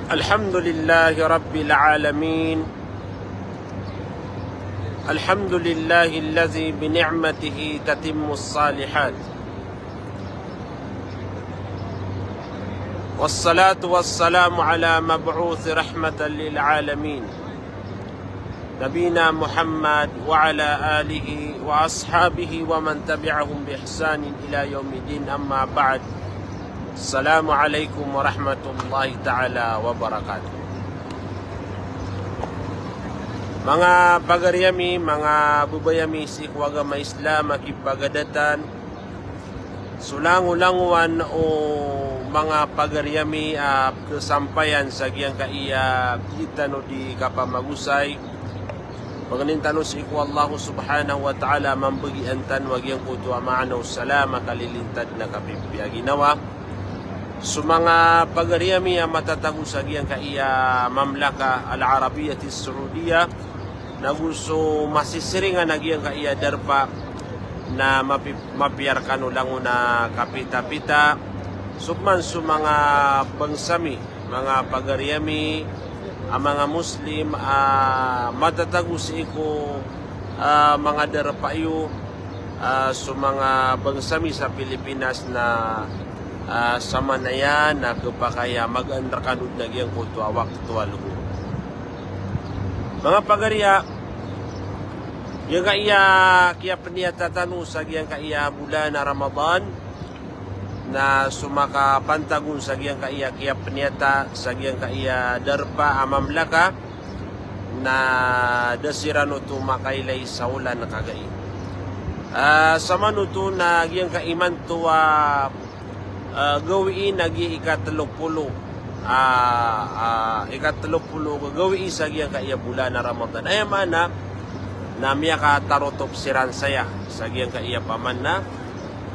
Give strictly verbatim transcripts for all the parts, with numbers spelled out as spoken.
الحمد لله رب العالمين. الحمد لله الذي بنعمته تتم الصالحات. والصلاة والسلام على مبعوث رحمة للعالمين. نبينا محمد وعلى آله وأصحابه ومن تبعهم بإحسان إلى يوم الدين، أما بعد. السلام عليكم ورحمة الله تعالى وبركاته. Manga pagari ami, manga babay ami sii ko agama Islam a kipagadatan, so langolangowan o manga pagari ami a pkhasampayan sa giyangkaiya bgi tano di kapamagosay. Pangnin tano sii ko Allah subhanahu wa ta'ala a mambagian tano a giyangkoto a maana o salam a kalilintad na kapipiya ginawa. So manga pagari ami a matatago sa giyangkaiya Mamlaka Al-Arabiyyah As-Saudiyyah, nago so masisiringan a giyangkaiya darpa na mapi-, mapiya rkano langon a kapitapita. So pman so manga bangsa mi, manga pagari ami a manga Muslim a matatago sii ko, ah, manga darpa iyo, ah, so manga bangsa mi sa Pilipinas na, ah, samanaya na khapakay a magaan rkano dn a giyangkoto a wakto a lmo. Manga pagari a, giyangkaiya kiyapniyata tano sa giyangkaiya bolan a Ramadan, na so makapantagon sa giyangkaiya kiyapniyata sa giyangkaiya darpa a mamlaka, na da siran oto makailay sa olan kagai. Ah, samanoto na giyangkaimanto a, ah, gawii na giya ikatlo polo, ah, ah, ikatlo polo gawii sa giyangkaiya bolan a Ramadan. Aya maana na miyakatarotop siran saya sa giyangkaiya paman na,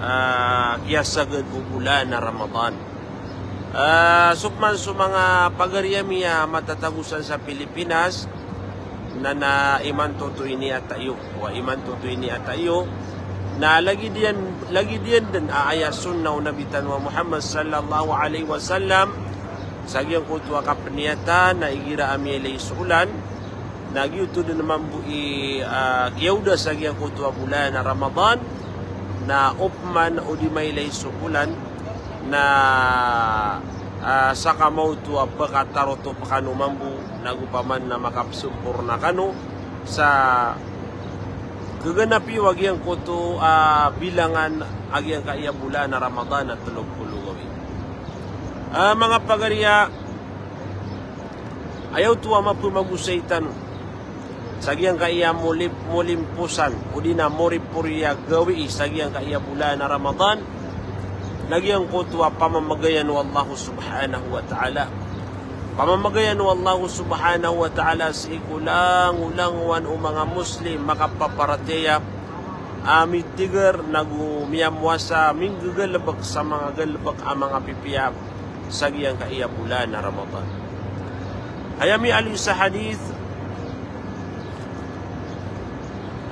ah, kiyasagad o bolan a Ramadan. Ah, so pman so manga pagari ami a matatago san sa Pilipinas, na, na imanto oto iniyata iyo, wa imanto oto iniyata iyo, na lagid iyan, lagid iyan dn a aya sunnah o Nabi tano a Muhammad sallallahu alaihi wasallam sa giyangkoto a kapniyata na igira a miyailay so olan, na giyoto dn mambo i, ah, kiyaoda sa giyangkoto a bolan a Ramadan, na opama o di mailay so olan, na, ah, sakamaoto a pkatarotop kano mambo, nago paman na makapsomporna kano sa khaganap iyo a giyangkoto a bilangan a giyangkaiya bolan a Ramadan a tlo polo gawii. Ah, manga pagari a, aya oto a mapmagosay tano sa giyangkaiya molim-, molimposan, odi na moripori a gawii sa giyangkaiya bolan a Ramadan, na giyangkoto a pamamagayan o Allah subhanahu wa ta'ala. Pamamagayan o Allah subhanahu wa ta'ala sii ko langolangowan o manga Muslim makapaparatiyaya a mitigr nago miyamowasa, minggagalbk sa manga galbk a manga pipiya sa giyangkaiya bolan a Ramadan. Aya miyaaloy sa hadith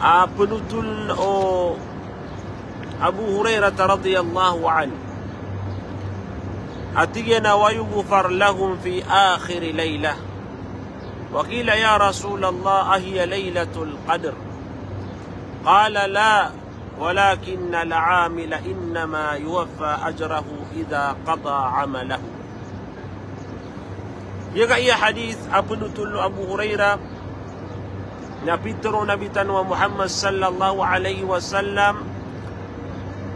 a pnotol o Abu Hurairah radhiyallahu anhu a tig iyan a, "Wa yughfar lahum fi akhiri laylah." Wa qila, "Ya Rasulallah, ahiya laylatul qadr?" Qala, "La, walakinnal amila innama yuwaffa ajrahu idha qada amalahu." Giyangkaiya hadith a pnotol o Abu Hurairah, na pitharo o Nabi tano a Muhammad sallallahu alaihi wasallam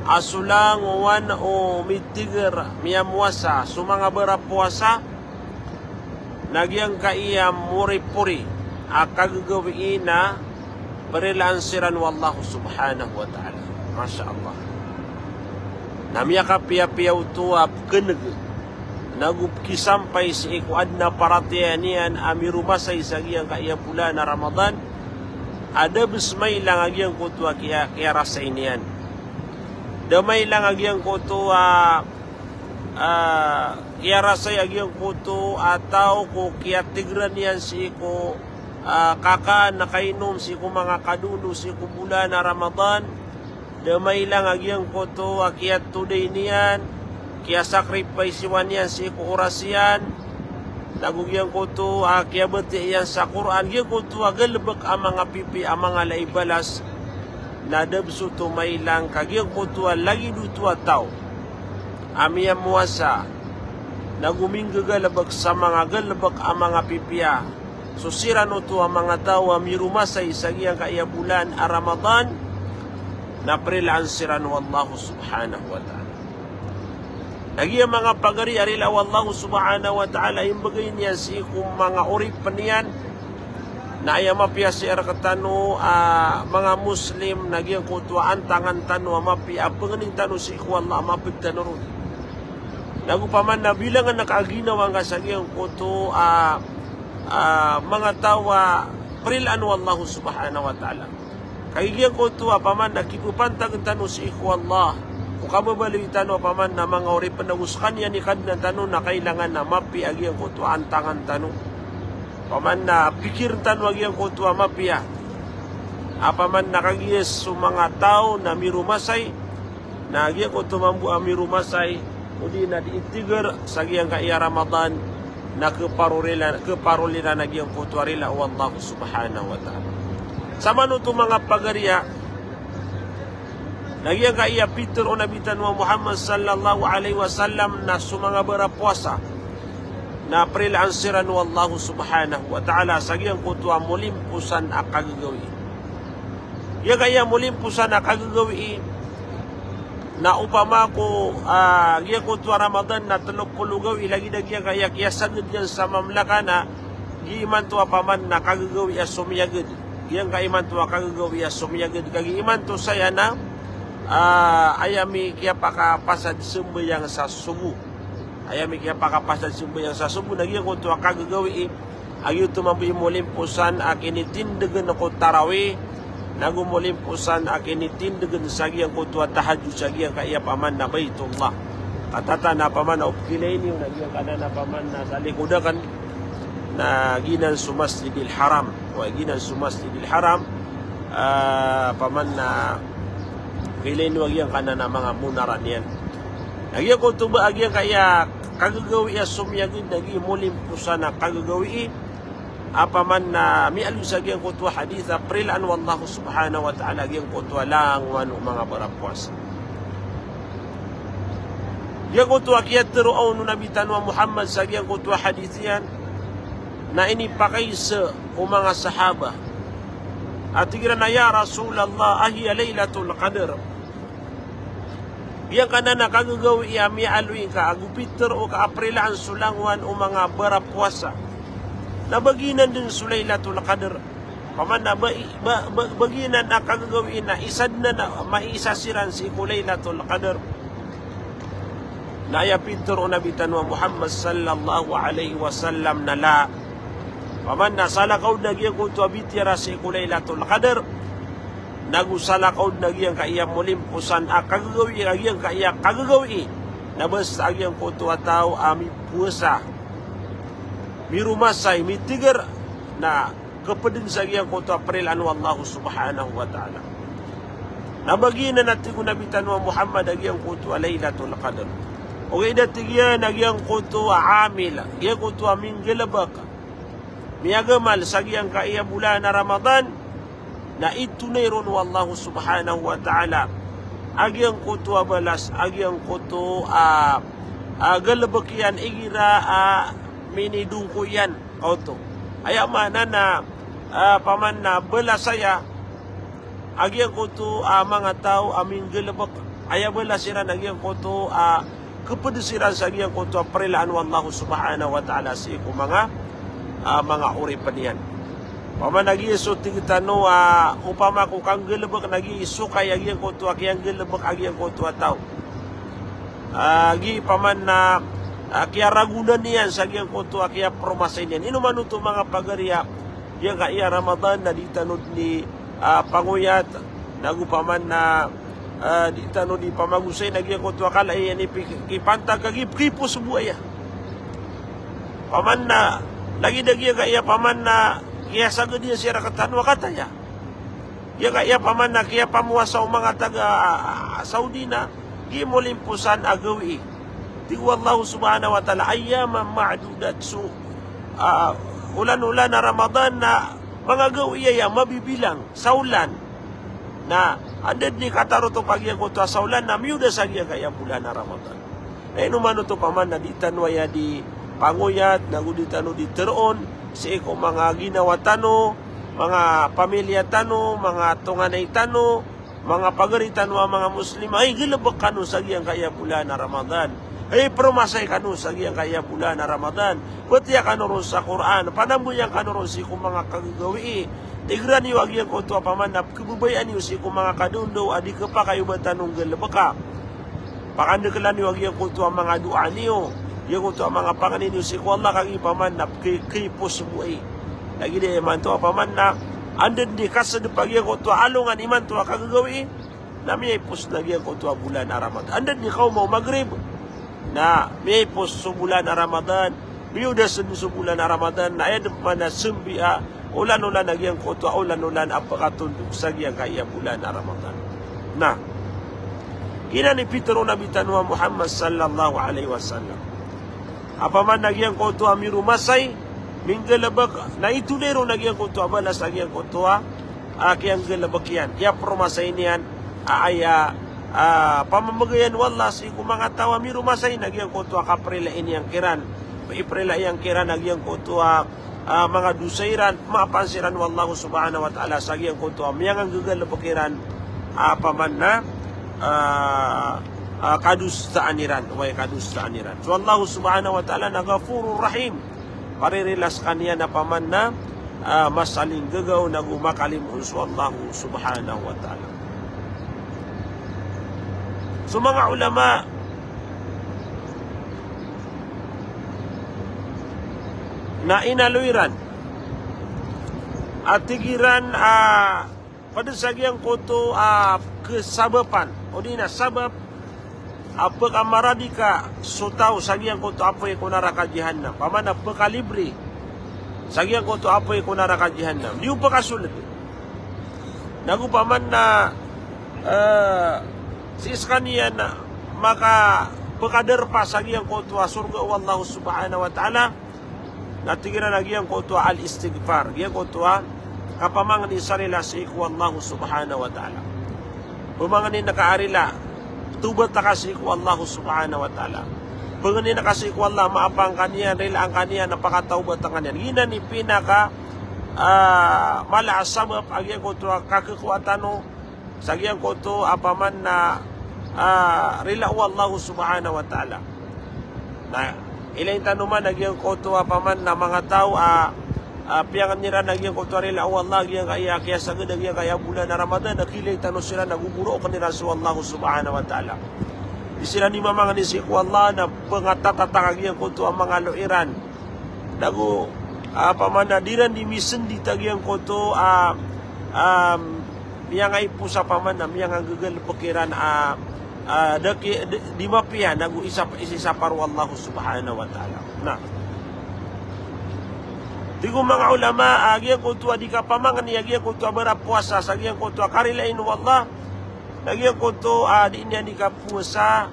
a so langowan o mitigr, miyamowasa, so manga barapowasa, na giyangkaiya moripori a kagagawii na prilaan siran o Allah subhanahu wa ta'ala. Masha Allah. Na miyakapiyapiya oto a pkhan'g nago pkisampay sii ko adn a paratiyaya niyan a miromasay sa giyangkaiya bolan a Ramadan, a da bs mailang a giyangkoto a kiya-, kiyarasay niyan. Da mailang a giyangkoto a, ah, kiyarasay a giyangkoto a taw ko kiyatigran iyan sii ko, ah, kakan, kainom sii ko manga kadondo sii ko bolan a Ramadan. Da mailang a giyangkoto a kiyatoday niyan, kiyasacrifice iyan sii ko oras iyan, Nago giyangkoto a kiyabatiya iyan sa Qur'an, giyangkoto a galebek a manga pipiya a manga lay balas, na da bes oto mailang ka giyangkoto a lagid oto a taw a miyamowasa, nago minggagalebek sa manga galebek a manga pipiya, so siran oto a manga taw a miromasay sa giyangkaya bolan a Ramadan, na prilaan siran o Allah subhanahu wa ta'ala. Na giya manga pagari a rila o Allah subhanahu wa ta'ala, imbegay niyan sii ko manga oripen iyan, na aya mapiya sii rektano a manga Muslim, na giyangkoto a antangan tano a mapiya a pengening tano sii ko Allah a maped tano ron. Nago paman na bilangan ka a ginawa ngka sa giyangkoto a, a, manga taw a prilaan o Allah subhanahu wa ta'ala. Kagiya giyangkoto a paman na kipepantagen tano sii ko Allah, ko kababaloy tano a paman na manga oripen, nago sekaniyan i Kadnan tano, na kailangan a mapiya a giyangkoto a antangan tano. Paman na pikiren tano a giyangkoto a mapiya a paman na kagiya so manga taw na miromasay, na giyangkoto mambo a miromasay, odi na di itiger sa giyangkaya Ramadan, na keparoliran, keparoliran a giyangkoto a rila o Allah subhanahu wa ta'ala. Sa manoto manga pagari a, na giyangkaya pitharo o Nabi tano a Muhammad sallallahu alaihi wasallam na so manga barapowasa na prilaan siran o Allah subhanahu wa ta'ala sa giyangkoto a molimposan a kagagawii. Giyangkaya molimposan a kagagawii, na opama ko, ah, giyangkoto a Ramadan na telo polo gawii, lagid a giyangkaya kiyasaged iyan sa mamlaka na giya imanto a paman na kagagawii a somiyaged. Giyangkaya imanto a kagagawii a somiyaged, kagiya imanto saya na, ah, aya mikiyapakapasad sembayang sa sobo. Aya mikiyapakapasad sembayang sa sobo, na giyangkoto a kagagawii a giyoto mambo i molimposan a kinitindegen ko tarawih, nago molimposan a kinitindegen sa giyangkoto a tahajjud sa giyangkaya paman na Baitullah. Katatanan a paman na o pekilay niyo na giyangkanan a paman na sa likod aken, na giyanan so Masjidil Haram. Wa giyanan so Masjidil Haram, ah, paman na pekilay niyo a giyangkanan a manga monara niyan. Na giyangkoto ba a giyangkaya kagagawii a somiyaged, na giya molimposan a kagagawii a paman na miyaaloy sa giyangkoto a hadith a prilaan o Allah subhanahu wa ta'ala a giyangkoto a langowan o manga barapowasa. Giyangkoto a kiyatharo on o Nabi tano a Muhammad sa giyangkoto a hadith iyan, na inipakaiza o manga sahaba a tig iran a, "Ya Rasulallah, ahiya Lailatul Qadr?" Giyangkanan a kagagawii a miyaaloy ngka ago pitharo ka a prilaan so langowan o manga barapowasa, na ba giyanan den so Lailatul Qadr? Paman na ba, ba, ba, ba giyanan a kagagawii na isa den a maiisa siran sii ko Lailatul Qadr? Na aya pitharo o Nabi tano a Muhammad sallallahu alaihi wasallam na la. Paman na salakaw den a giyangkoto a bitiyara sii ko Lailatul Qadr, nago salakaw den a giyangkaya molimposan a kagagawii, a giyangkaya kagagawii, na basta a giyangkoto a taw a mipowasa, miromasay, mitiger, na kepeden sa giyangkoto a prilaan o Allah subhanahu wa ta'ala. Na ba giyanan a tig o Nabi tano a Muhammad a giyangkoto a Lailatul Qadr. Ogaid a tig iyan a giyangkoto a amil, giyangkoto a minggalebek, miyagamal sa giyangkaya bolan a Ramadan, na itonay ron o Allah subhanahu wa ta'ala a giyangkoto a balas, a giyangkoto a, a galebek iyan igira a minidongko iyan. Oto. Aya maana na, ah, paman na balas aya a giyangkoto a manga taw a minggalebek. Aya balas iran a giyangkoto a keped siran sa giyangkoto a prilaan o Allah subhanahu wa ta'ala sii ko manga, ah, manga oripen iyan. Paman a giya so tig tano a opama ko kanggalebek na giya i sokay a giyangkoto a kiyanggalebek a giyangkoto a taw. Ah, giya paman na, ah, kiyaragonan iyan sa giyangkoto a kiyapromasay niyan. Ino man oto manga pagari a giyangkaya Ramadan na di tano den i, ah, pangoyat, nago paman na, ah, di tano di pamagosay na giyangkoto a kala iyan i pi-, kipantag ka gi-, kiposbo aya. Paman na, lagid a giyangkaya paman na kiyasaged iyan sii rektano a kataya. Giyangkaya paman na kiyapamowasa o manga taga, ah, Saudi na giya molimposan a gawii. Tig o Allah subhanahu wa ta'ala, ayyaman ma'dudat. So ah, olan-olan a Ramadan na manga gawii aya mabibilang sa olan. Na anda dn i katarotop a giyangkoto a sa olan na miyoda sa giyangkaya bolan a Ramadan. Na ino man oto paman na di tano aya di pangoyat, nago di tano di teroon sii ko manga ginawa tano, manga pamilya tano, manga tonganay tano, manga pagari tano a manga Muslim, ay, galebek kano sa giyangkaya bolan a Ramadan. Ay, promasay kano sa giyangkaya bolan a Ramadan. Batiya kano ron sa Qur'an, panambayang kano ron sii ko manga kagagawii. Tigeran iyo a giyangkoto a paman na kebabayaan iyo sii ko manga kadaondaw a di kepakay o ba tano nggalebeka. Pakandekelan iyo a giyangkoto a manga doa niyo, giyangkoto a manga pangni niyo sii ko Allah, kagiya paman na ke-, keipos bo ai. Lagid imanto a paman na anda dn i kasedep a giyangkoto a alongan imanto a kagagawii, na miyaipos na giyangkoto a bolan a Ramadan. Anda dn i kaoma o Maghrib na miyaipos so bolan a Ramadan, miyoda sn so bolan a Ramadan, na aya dn paman a sembi a olan-olan a giyangkoto a olan-olan a pekatondog sa giyangkaya bolan a Ramadan. Na giyanan i pitero o Nabi tano a Muhammad sallallahu alaihi wasallam a paman na giyangkoto a miromasay, minggalebek, na itolay ron a giyangkoto a balas a giyangkoto a, ah, kiyanggalebek iyan, kiyapromasay niyan a aya, ah, pamamagayan o Allah sii ko manga taw a miromasay na giyangkoto a kaprila iyan kiran, iprila iyan kiran a giyangkoto a, ah, manga dosa iran, maafan siran o Allah subhanahu wa ta'ala sa giyangkoto a miyanganggagalebek iran a paman na, ah, ah, kadosaan iran, oway, kadosaan iran. So Allah subhanahu wa ta'ala na Ghafurur Rahim. Paririla sekaniyan a paman na, ah, masalinggagaw nago makalimoon so Allah subhanahu wa ta'ala. So manga ulama na inaloy iran a tig iran a pd sa giyangkoto a kesabapan, odi na sabap a pekamaradika so taw sa giyangkoto a apoy ko naraka Jahannam. Paman a pekalibri sa giyangkoto a apoy ko naraka Jahannam. Di o pekasold. Nago paman na, eh, sii sekaniyan na makapekadarpa sa giyangkoto a sorga o Allah subhanahu wa ta'ala. Na tig iran a giyangkoto a al-istighfar, giyangkoto a kapamangni sa rila sii ko Allah subhanahu wa ta'ala. Pemangnin ka a rila, tawbat ka sii ko Allah subhanahu wa ta'ala. Pangnin ka sii ko Allah, maafan ka niyan, rilaan ka niyan, na pakatawbat ka niyan. Giyanan i pinaka, ah, mala a sabap a giyangkoto a kakekowa tano sa giyangkoto a paman na, ah, rila o Allah subhanahu wa ta'ala. Na ilay tano man a giyangkoto a paman na manga taw a, ah, piyangnin iran a giyangkoto a rila o Allah, giyangkaya kiyasagad a giyangkaya bolan a Ramadan, na kilay tano siran a gogoroken iran so Allah subhanahu wa ta'ala. Di siran di mamangni sii ko Allah na pengatatatang a giyangkoto a manga lo iran. Nago, ah, paman na di iran di misendit a giyangkoto a, ah, miyangaipos a paman na miyanganggagalebek iran a, ah, da ki-, di, di mapiya nago isap-, isisapar o Allah subhanahu wa ta'ala. Na tig o manga ulama, ah, giyangkoto a di kapamangni a giyangkoto a barapowasa sa giyangkoto a karilaan o Allah, na giyangkoto a di niyan di kapowasa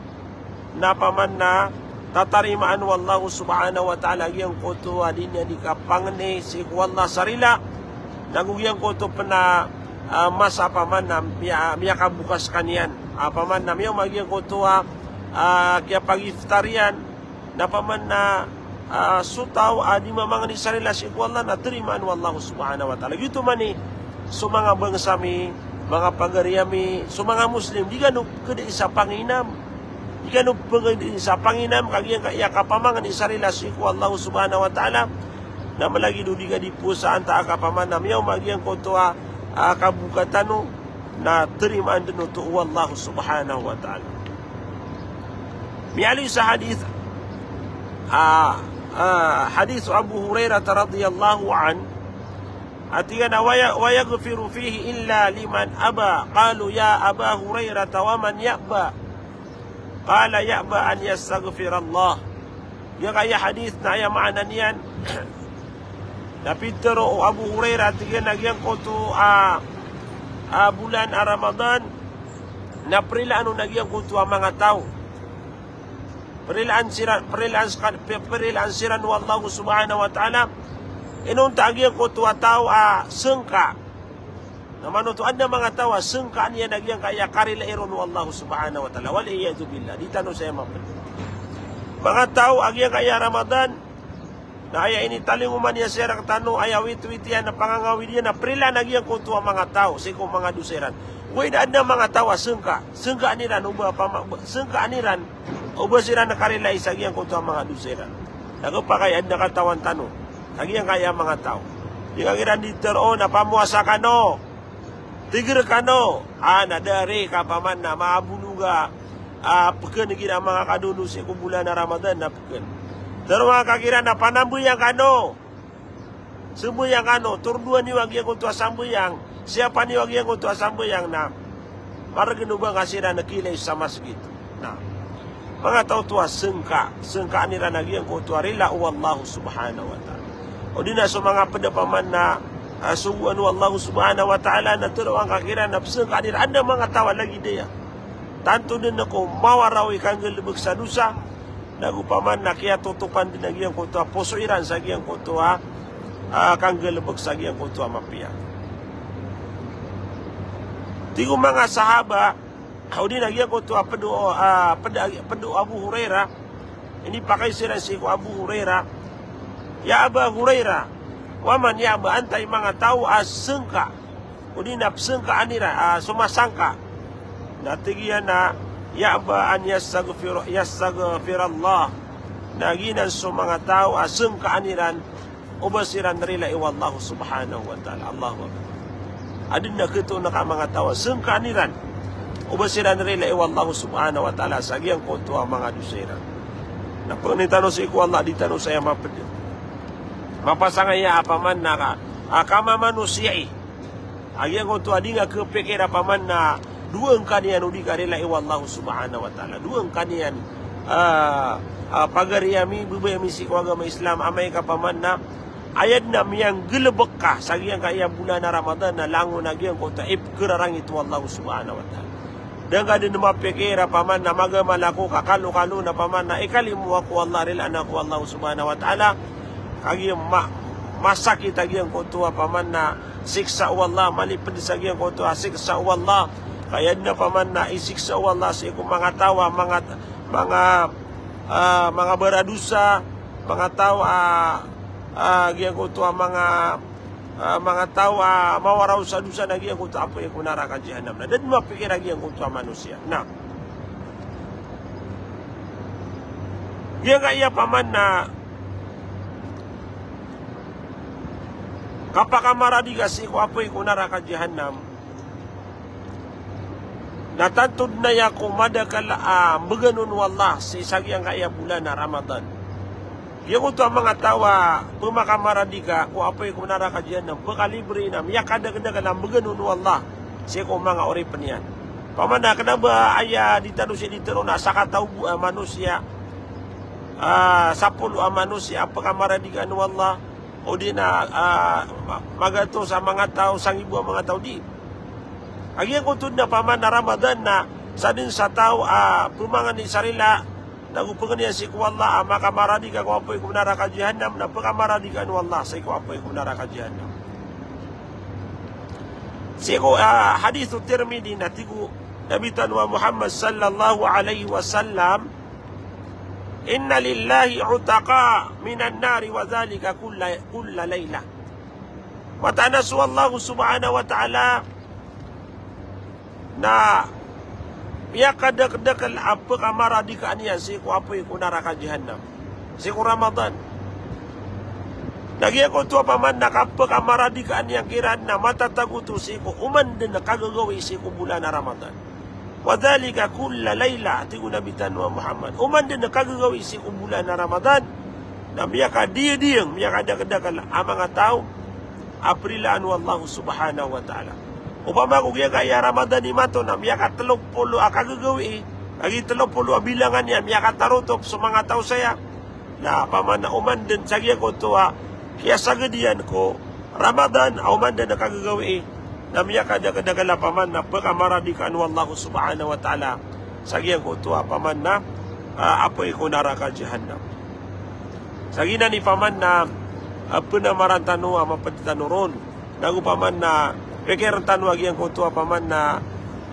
na paman na tatarimaan o Allah subhanahu wa ta'ala giyangkoto a di niyan di kapangni sii ko Allah sa rila. Nago giyangkoto pen a, ah, masa paman na miya-, miyakaboka sekaniyan. Ah, paman na miyaoma giyangkoto a, ah, kiyapagiftar iyan. Na paman na, ah, so taw a di mamangni sa rila sii ko Allah na tarimaan o Allah subhanahu wa ta'ala. Giyoto man i so manga bangsa mi, manga pagari ami, so manga Muslim, di kano kedi sa panginam. Di kano pengedi sa panginam ka giyangkaya kapamangni sa rila sii ko Allah subhanahu wa ta'ala. Na malagid o di ka di powasa antaa ka paman na miyaoma giyangkoto a, ah, kaboka tano, na tarimaan den oto o Allah subhanahu wa ta'ala. Miyaaloy sa hadith, ah, ah, hadith Abu Hurairah radhiyallahu anhu, a tig iyan a, "Wa ya-, wa yaghfiru fihi illa liman aba." Qalu, "Ya Aba Hurairah, wa man ya'ba?" Qala, "Ya'ba an yastaghfirallah." Giyangkaya hadith na aya maana niyan na pitero o Abu Hurairah, tig iyan a giyangkoto a, a bolan a Ramadan na prilaan on a giyangkoto a manga taw Prilaan siran, prilaan ska-, pri-, prilaan siran o Allah subhanahu wa ta'ala. Inonta a giyangkoto a taw a sengka. Na manoto, adn a manga taw a sengkaan iyan a giyangkaya karilai ron o Allah subhanahu wa ta'ala. Wal iyadhu billah. Di tano saya mapd. Manga taw a giyangkaya Ramadan, na aya initalingoma niyan sii rktano, aya witwit iyan a pangangawid iyan a prilaan a giyangkoto a manga taw sii ko manga dosa iran. Oway, na adn a manga taw a sengka, sengkaan iran o ba pama-, ba, sengkaan iran o ba siran karilai sa giyangkoto a manga dosa iran. Na khapakay adn a katawan tano sa giyangkaya manga taw. Di ka kiran di tharoon a pamowasa kano. Tig rkano, a, na da ari ka paman na maabologa, a, pkn igira manga kadodo sii ko bolan a Ramadan na pkn. Tharoa ka kiran a panambayang kano. Sambayang kano, tordoan iyo a giyangkoto a sambayang, siyapa niyo a giyangkoto a sambayang na margn o ba nga siran kilay sa masgit. Na manga taw oto a sengka, sengkaan iran a giyangkoto a rila o Allah subhanahu wa ta'ala. O di na so manga pd a paman na, a, sogoan o Allah subhanahu wa ta'ala na tharoa ngka kiran a psengkaan iran, adn a manga taw a lagid aya. Tanto dn ko mawaraw i kanggalbk sa dosa, nago paman na kiyatotopan dn a giyangkoto a poso iran sa giyangkoto a, a, kanggalbk sa giyangkoto a mapiya. Tig o manga sahaba, o di na giyangkoto a pd o, a, pd, pd o Abu Hurairah, inipakay siran sii ko Abu Hurairah, "Ya Aba Hurairah, wa man, ya Aba, antai manga taw a sengka, o di na psengkaan iran, a, somasangka?" Na tig iyan a, "Ya Aba, an yastaghfir-, yastaghfirallah." Na giyanan so manga taw a sengkaan iran o ba siran rilai o Allah subhanahu wa ta'ala. Allahu Akbar. Adn a khatoon ka manga taw a sengkaan iran o ba siran rilai o Allah subhanahu wa ta'ala sa giyangkoto a manga dosa iran. Na pangnin tano sii ko Allah, di tano saya mapd. Mapasang aya a paman na ka, a, kamamanosiya i a giyangkoto a di nga khapikir a paman na dowa ngka niyan o di ka rilai o Allah subhanahu wa ta'ala. Dowa ngka niyan, a, a, pagari ami, babay ami sii ko agama Islam, amay ka paman na aya dn a miyanggalbk ka sa giyangkaya bolan a Ramadan na langon a giyangkoto a ipkhararangit o Allah subhanahu wa ta'ala. Da ngka dn mapikir a paman na magamal ako ka kalokalo na paman na ikalimo ako o Allah, rilaan ako o Allah subhanahu wa ta'ala. Kagiya ma-, masakit a giyangkoto a paman na siksa o Allah, malipd sa giyangkoto a siksa o Allah. Ka aya dn a paman na isiksa o Allah sii ko manga taw a manga, manga, a, manga baradosa, manga taw a, a, giyangkoto a manga, a, manga taw a mawaraw sa dosa na giyangkoto a apoy ko naraka Jahannam. Na da dn mapikir a giyangkoto a manosiya. Na giyangkaya paman na kapakamaradika sii ko apoy ko naraka Jahannam, na tanto dn aya ko madakl a mbgan on o Allah sii sa giyangkaya bolan a Ramadan. Giyangkoto a manga taw a pmakamaradika ko apoy ko naraka Jahannam, pkalibre na miyakadakdakl a mbgan on o Allah sii ko manga oripn iyan. Paman na kna ba aya di tano sii di tharoon a sakataw bo a manosiya, a, sapolo a manosiya a pkamaradika on o Allah, o di na, a, ma-, magatos a manga taw, sangibo a manga taw, di. A giyangkoto dn a paman a Ramadan na sadn sa taw a pmangni sa rila, nago pangnin iyan sii ko Allah a makamaradika ko apoy ko naraka Jahannam, na pkamaradika on o Allah sii ko apoy ko naraka Jahannam. Sii ko, a, hadith o Tirmidhi na tig o Nabi tano a Muhammad sallallahu alaihi wasallam, "Inna lillahi utaqaa minan nari wa dhalika kulla, kulla laylah." Mataan a so Allah subhanahu wa ta'ala na miyakadakdakl a pkamaradika niyan sii ko apoy ko naraka Jahannam sii ko Ramadan. Na giyangkoto a paman na kapkamaradika niyan kiran na matatago oto sii ko oman dn a kagagawii sii ko bolan a Ramadan. "Wa dhalika kulla laylah," tig o Nabi tano a Muhammad. Oman dn a kagagawii sii ko bolan a Ramadan na miyakadiyadiyang, miyakadakdakl a manga taw a prilaan o Allah subhanahu wa ta'ala. Opama ko giyangkaya Ramadan imanto na miyakatlo polo a kagagawii, lagid tlo polo a bilangan iyan, miyakatarotop so manga taw saya. Na paman na oman dn sa giyangkoto a kiyasagad iyan ko Ramadan a oman dn a kagagawii na miyakadakdakl a paman na pkamaradika on o Allah subhanahu wa ta'ala sa giyangkoto a paman na, ah, apoy ko naraka jahannam. Sa giyanan i paman na, ah, pnamaran tano a mapd tano ron. Nago paman na pikirn tano a giyangkoto a paman na,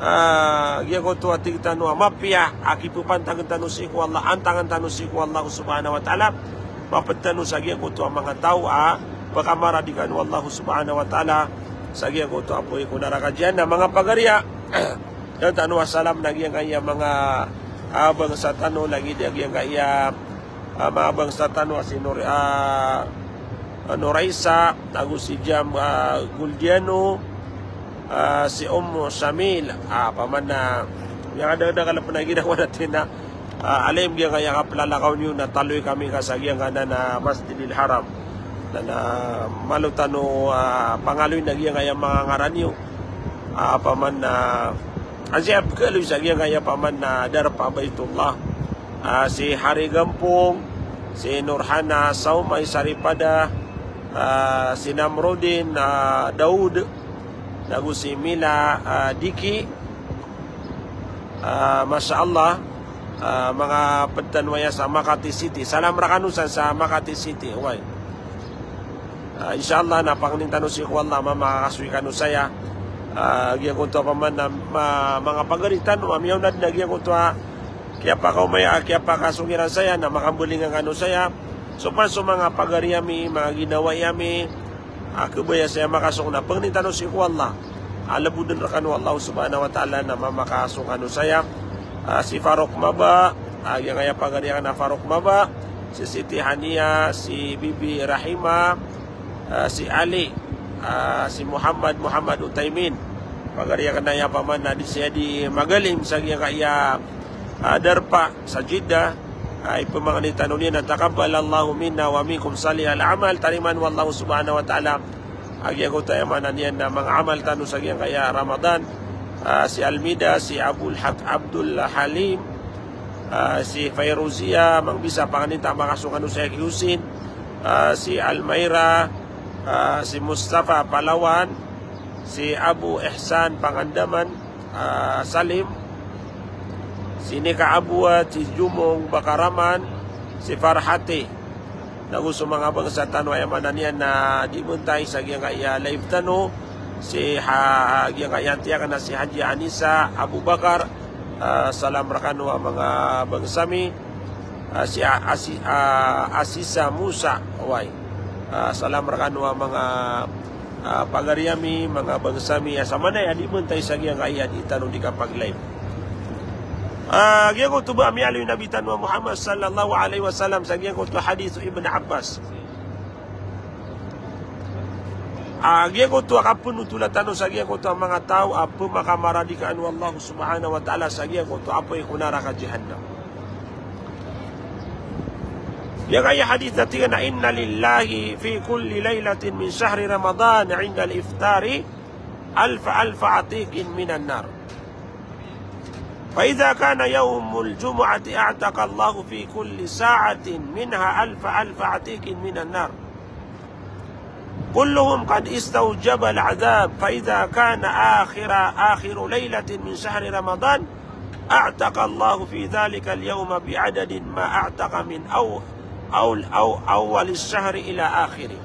ah, giyangkoto a tig tano a mapiya a kipphantagn tano sii ko Allah, antangn tano sii ko Allah subhanahu wa ta'ala. Mapd tano sa giyangkoto a manga taw a pkhamaradika o Allah subhanahu wa ta'ala sa giyangkoto a apoy ko naraka jahannam. Manga pagariya, dn tano a salam na giyangkaya manga, ah, bangsa tano lagid a giyangkaya, ah, manga bangsa tano a si Nur, ah, Nuraisa, ago si Jam, ah, Guldiano, ah, si Ummu Shamil, ah, paman na, giyangkaya da, da, kala pn a girawa na tina, ah, alim giyangkaya kaplalakaw niyo na taloy kami ka sa giyangkanan a Masjidil Haram. Na, na malo tano, ah, pangaloyn a giyangkaya manga ngaran iyo. Ah, paman na, ah, sii pkhaloy sa giyangkaya paman na darpa Baitullah. Ah, si Hari Gampong, si Nurhana Saumay Saripada, ah, si Namrudin, ah, Daud, nago si Mila, ah, Diki. Ah, masha Allah, ah, manga pd tano aya sa Makati City. Salam rkano san sa Makati City, oway. Ah, insha Allah na pangnin tano sii ko Allah a mamakasoy kano saya. Ah, giyangkoto a paman na, ma-, manga pagari tano a miyaona dn a giyangkoto a kiyapakaoma, kiyapakasong iran saya na makambalingan kano saya. So pman so manga pagari ami, manga ginawai ami, a khabaya saya makasong na pangnin tano sii ko Allah a lbodn rkano o Allah subhanahu wa ta'ala na mamakasong kano saya. Ah, si Farouk Maba, ah, giyangkaya pagari akn a Farouk Maba, si Siti Hania, si Bibi Rahima, ah, si Ali, ah, si Muhammad, Muhammad Utaimin. Pagari akn aya paman na di saya di magalim sa giyangkaya, ah, darpa sa Jeddah. Ah, ipmangni tano niyan na taqabbalallahu minna wa minkum salihal a'mal. Tarimaan o Allah subhanahu wa ta'ala a giyangkoto a aya maana niyan na manga amal tano sa giyangkaya Ramadan. Ah, si Almida, si Abul Haq, Abdul Halim, ah, si Fairuzia, manga bisa pangnin ta a makasong kano saya ki Husin, ah, si Almaira, ah, si Mustafa Palawan, si Abu Ihsan Pangandaman, ah, Salim, si Nika Abuat, si Jumong Bakaraman, si Farhati. Nago so manga bangsa tano a aya maana niyan na di mbantay sa giyangkaya live tano, si ha-, giyangkaya antiya akn a si Haji Anisa Abubakar, ah, salam rkano a manga bangsa mi, ah, si A-, Asi-, ah, Asisa Musa, oway. Ah, salam rkano a manga, ah, pagari ami, manga bangsa mi, a samanaya di mbantay sa giyangkaya di tano di kapag-live. Ah, giyangkoto ba a miyaaloy o Nabi tano a Muhammad sallallahu alaihi wasallam sa giyangkoto a hadith o Ibn Abbas. Ah, giyangkoto a kapnotola tano sa giyangkoto a manga taw a pmakamaradikaan o Allah subhanahu wa ta'ala sa giyangkoto a apoy ko naraka jahannam. Giyangkaya hadith na tig iyan a, "Inna lillahi fi kulli laylatin min shahri Ramadan inda al-iftari alfa, alfa atiqin minan nar. Fa idha kana yawmul jumu'ati a'taqa Allahu fi kulli sa'atin minha alfa, alfa atiqin minan nar. Kulluhum qad istawjaba al-adhab, fa idha kana akhira, akhiru laylatin min shahri Ramadan, a'taqa Allahu fi dhalika al-yawma bi'adadin ma a'taqa min aw-, aw-, aw-, awwali ash-shahri ila akhirih."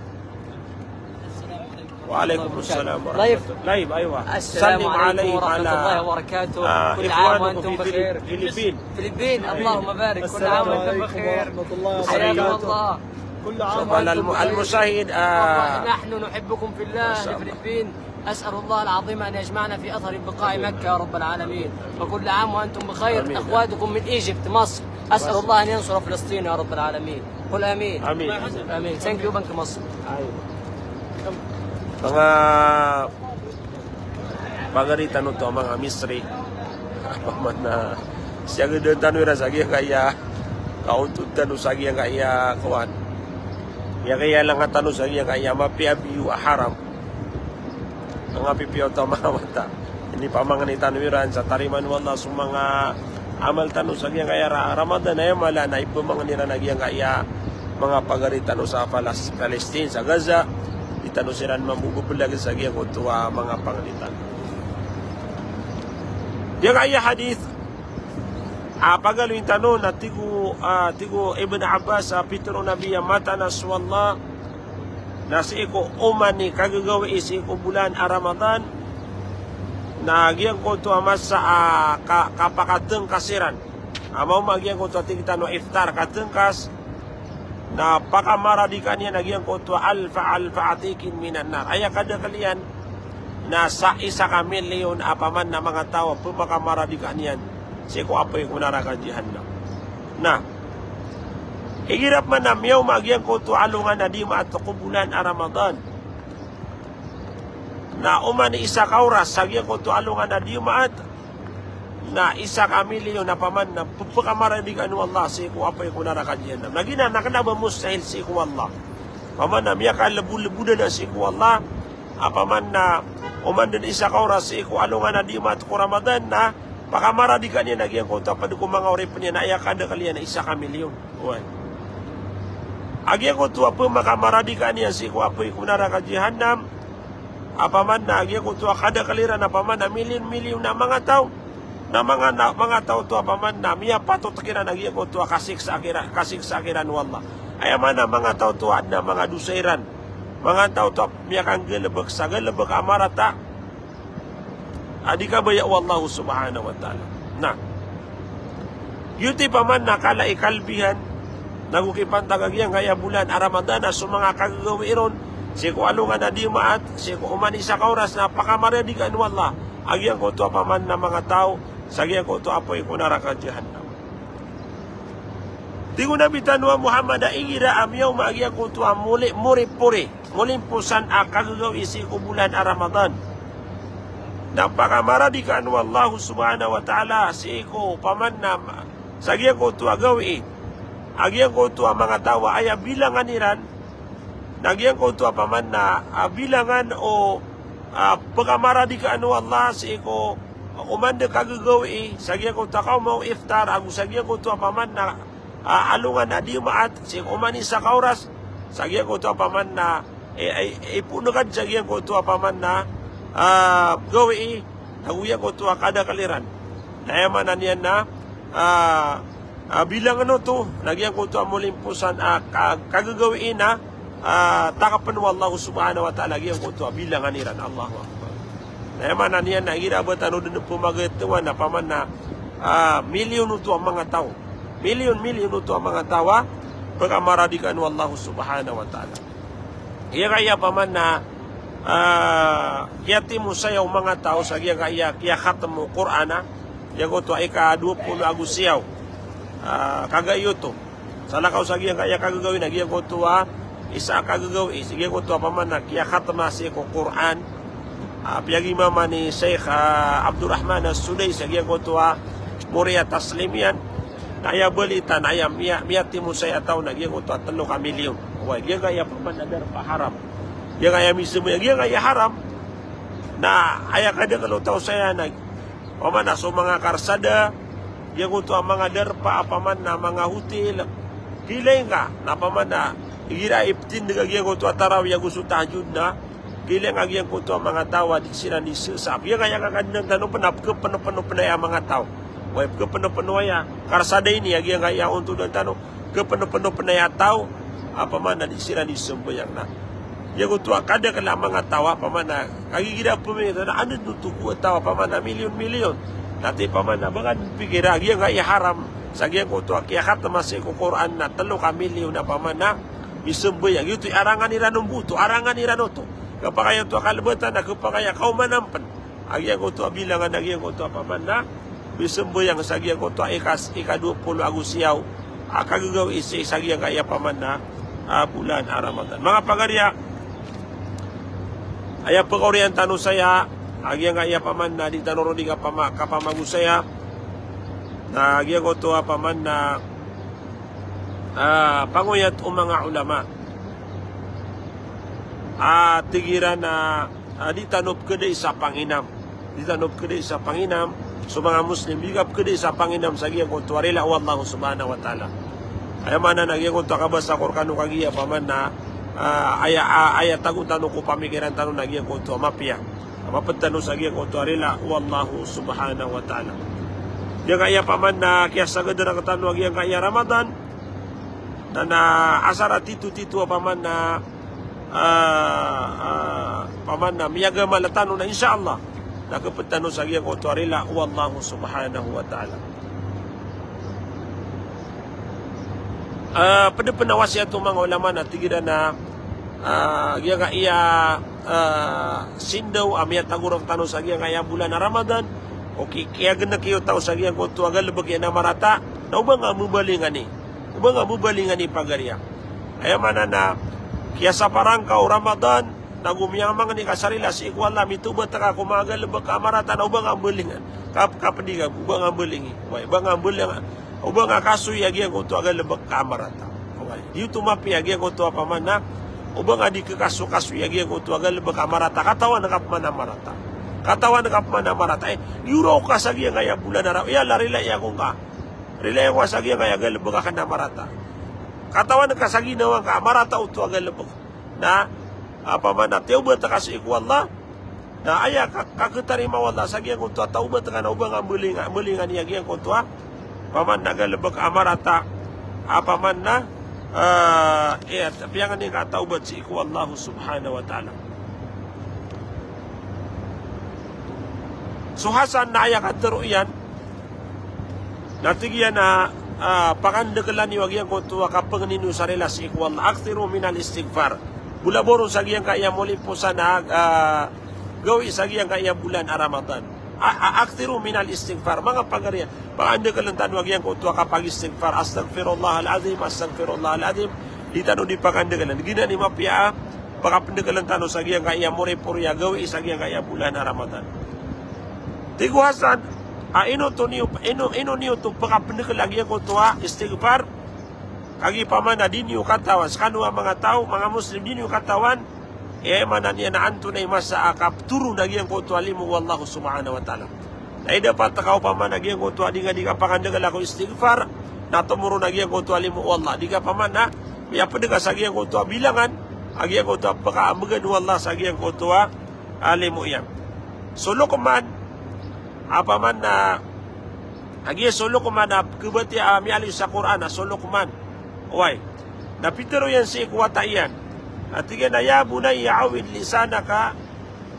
Wa alaikum assalam wa rahmatullah. Live. Live, aywa. Sallim alayhim wa rahmatullahi wa barakatuh. Kullu aam wa antum bi khair. Filipin. Filipin, Allahumma barik. Kullu aam wa antum bi khair. Hayyakumullah. Kullu aam wa antum bi khair. Al-mushahid, ah, nahnu nuhibbukum fillah, Filipin. As'alullah al-azim an yajma'ana fi athari biqa'i Makkah ya rabbal alamin. Wa kullu aam wa antum bi khair. Akhwatukum min Egypt, Masr. As'alullah an yansura Filistin ya rabbal alamin. Qul amin. Amin. Amin. Thank you, Bank Masr. Manga pagari tano oto a manga Misri. Apa man na siyagadan tano iran sa giyangkaya, kaontod tano sa giyangkaya kowan. Giyangkaya langan tano sa giyangkaya mapiya a biyo a haram. Manga pipiya oto a manga wata. Inipamangni tano iran sa tarimaan o Allah so manga amal tano sa giyangkaya Ra-, Ramadan, aya mala na ipamangni iran a giyangkaya manga pagari tano sa Palas-, Palestine, sa Gaza. Di tano siran mambobobelag sa giyangkoto a manga pangni tano. Giyangkaya hadith A pagaloyin tano na tig o, a, tig o Ibn Abbas, a, pitharo o Nabi a mataan a so Allah na sii ko oman i kagagawii sii ko bolan a Ramadan, na giyangkoto a masa a ka-, kapakatngkas iran. A maoma giyangkoto a tig tano iftar, katngkas, na pakamaradikaan iyan a giyangkoto a alfa, alfa atiqin minan nar. Aya kadakl iyan na sa isa ka milyon a paman na manga taw a pmakamaradikaan iyan sii ko apoy ko naraka jahannam. Na igira paman a miyaoma giyangkoto a alongan a Dimaat ko bolan a Ramadan, na oman i isa ka oras sa giyangkoto a alongan a Dimaat, na isa ka milyon a paman na pphakamaradikaan o Allah sii ko apoy ko naraka jahannam. Na giyanan na kna ba mustahil sii ko Allah. Paman na miyakalbodlbod anan sii ko Allah a paman na oman dn isa ka oras sii ko alongan a Dimaat ko Ramadan na pakamaradikaan iyan a giyangkoto a pd ko manga oripn iyan, na aya kadakl iyan na isa ka milyon. Oway. A giyangkoto a pmakamaradikaan iyan sii ko apoy ko naraka jahannam a paman na a giyangkoto a kadakl iran a paman na milyon-milyon a manga taw. Na manga na, manga taw oto a paman na miyapatot kiran a giyangkoto a kasiksa kiran, kasiksa kiran o Allah. Aya maana a manga taw oto a adn a manga dosa iran. Manga taw oto a miyakanggalbk sa galbk a marata a di kabaya o Allah subhanahu wa ta'ala. Na giyoto i paman na kala i kalbihan nago kipantag a giyangkaya bolan a Ramadan a so manga kagagawii ron sii ko alongan a Dimaat, sii ko oman i isa ka oras na pakamaradikaan o Allah a giyangkoto a paman na manga taw sa giyangkoto a apoy ko naraka jahannam. Tig o Nabi tano a Muhammad a igira a miyaoma a giyangkoto a moli-, moripori, molimposan a kagagawii sii ko bolan a Ramadan, na pakamaradikaan o Allah subhanahu wa ta'ala sii ko paman na ma-, sa giyangkoto a gawii a giyangkoto a manga taw a aya bilangan iran na giyangkoto a paman na, a, bilangan o, a, pkamaradikaan o Allah sii ko oman dn kagagawii sa giyangkoto a kaoma o iftar ago sa giyangkoto a paman na, a, alongan a Dimaat sii ko oman i isa ka oras sa giyangkoto a paman na, e, e, ipoon ka dn sa giyangkoto a paman na, a, gawii ago giyangkoto a kadakl iran. Na aya maana niyan na, a, a, bilangan oto na giyangkoto a molimposan a ka-, kagagawii na, a, takapn o Allah subhanahu wa ta'ala giyangkoto a bilangan iran. Allahu Akbar. Na aya maana niyan na igira ba tano dn pmagatowan a paman na, a, milyon oto a manga taw. Milyon-milyon oto a manga taw a pkamaradikaan o Allah subhanahu wa ta'ala. Giyangkaya paman na, a, kiyatimo saya o manga taw sa giyangkaya kiyakhatm o Qur'an a, giyangkoto a ika dowa polo ago siyaw. A, kagaiyoto. Salakaw sa giyangkaya kagagawii na giyangkoto a isa a kagagawii, sa giyangkoto a paman na kiyakhatma sii ko Qur'an. A, piyagimama ni Sheikh, a, Abdurrahman As-Sudais, sa giyangkoto a Moriya Taslim iyan. Na aya balita na aya miya-, miyatimo saya a taw na giyangkoto a tlo ka milyon. Oway, giyangkaya paman na darpa a haram. Giyangkaya misambayang, giyangkaya haram. Na aya kadakl o taw saya na, paman na so manga karsada, giyangkoto a manga darpa a paman na manga hotel. Kiilay ngka, na paman na igira iptindg a giyangkoto a tarawih ago so tahajjud na, kiilay ngka giyangkoto a manga taw a di siran di sesa. Giyangkaya kakadnan tano pn a pkhapnopnop aya a manga taw. Oway, pkhapnopnop aya. Karsada ini a giyangkaya ontodan tano. Khapnopnop aya a taw a paman na di siran di sambayang na. Giyangkoto a kadakl a manga taw a paman na kagigira pmikir na anda dn oto ko a taw a paman na milyon-milyon. Na ati paman na ba ka dn pikira a giyangkaya haram sa giyangkoto a kiyakhatma sii ko Qur'an na tlo ka milyon a paman na misambayang. Giyoto i arangan iran o mboto, arangan iran oto. Khapakay oto a kalbatan na khapakay a kaomanan pn a giyangkoto a bilangan a giyangkoto a paman na misambayang sa giyangkoto a ikas-, ika dowa polo ago siyaw a kagagawii sii sa giyangkaya paman na, a, bolan a Ramadan. Manga pagariya, aya pkaoriyan tano saya a giyangkaya paman na di tano ron di kapama-, kapamagosaya na giyangkoto a paman na, a, pangoyat o manga ulama a tig iran a, a, di tano pkdai sa panginam. Di tano pkdai sa panginam. So manga Muslim, di ka pkdai sa panginam sa giyangkoto a rila o Allah subhanahu wa ta'ala. Aya maana na giyangkoto a kabasa ko rkano kagiya paman na, a, aya, a, aya tago tano ko pamikiran tano na giyangkoto a mapiya. A mapd tano sa giyangkoto a rila o Allah subhanahu wa ta'ala. Giyangkaya paman na kiyasagad rektano a giyangkaya Ramadan. Na, na asar a tito-tito a paman na, ah, ah, paman na miyagamal tano na, insha Allah, na keped tano sa giyangkoto a rila o Allah subhanahu wa ta'ala. Ah, ped pen a wasiyat o manga ulama na tig iran a, ah, giyangkaya, ah, sindaw a miyatago rektano sa giyangkaya bolan a Ramadan, o ki-, kiyagenek iyo taw sa giyangkoto a galebek iyan a marata, na oba nga mbalingan i. Oba nga mbalingan i pagariya. Aya maana na kiyasaparan ka o Ramadan, nago miyamangni ka sa rila sii ko Allah, mitawbat ka ko manga galebek a marata, na oba nga mbalingan. Kap-, kapedi ka, oba nga mbalingi. Oway, oba nga mbalingan. Oba nga kasoy a giyangkoto a galebek a marata. Oway, di oto mapiya a giyangkoto a paman na, oba nga di kekaso-kasoy a giyangkoto a galebek a marata. Katawan ka paman a marata. Katawan ka paman a marata. Eh, di oraw ka sa giyangkaya bolan a Ra-, iya la rila iya ko ngka. Rila iya ko ngka sa giyangkaya galebek aken a marata. Katawan ka sa ginawa ngka a marata oto a galebek. Na, ah, paman na tiyawbat ka sii ko Allah. Na aya ka-, kaketarima o Allah sa giyangkoto a tawbat ka na oba nga mbalinga-, mbalingan i a giyangkoto a paman na galebek a marata. Ah, paman na, ah, iya, piyangni ngka a tawbat sii ko Allah subhanahu wa ta'ala. So Hasan na aya katero iyan, na tig iyan a, ah, pakandekelan iyo a giyangkoto a kapengeni niyo sa rila sii ko Allah. Akthiru minal istighfar. Bolaboro sa giyangkaya moliposan a, ah, gawii sa giyangkaya bolan a Ramadan. A, a, akthiru minal istighfar. Manga pagariya, pakandekelen tano a giyangkoto a kapag-istighfar. Astaghfirullahal azim, astaghfirullahal azim. Di tano di pakandekelen. Giyanan i mapiya a pakapendekelen tano sa giyangkaya moripori a gawii sa giyangkaya bolan a Ramadan. Tig o Hasan, a ino oto niyo, ino, ino niyo oto pakapendekel a giyangkoto a istighfar? Kagiya paman a di niyo katawan, sekano a manga taw, manga Muslim, di niyo katawan, eh, maana niyan na antonaa i masa a kapetoron a giyangkoto a limo o Allah subhanahu wa ta'ala. Na ida pat ka opama na giyangkoto a di nga di kapakandekel ko istighfar, na tomoron a giyangkoto a limo o Allah. Di ka opama na miyaped ka sa giyangkoto a bilangan a giyangkoto a pekaambegan o Allah sa giyangkoto a, a limo iyan. So Luqman, opama na, a giya so Luqman a kebatiya a miyaaloy sa Qur'an a so Luqman. Oway. Na pitero iyan sii ko wata iyan. A tig iyan a, "Ya bunayya awwid lisanaka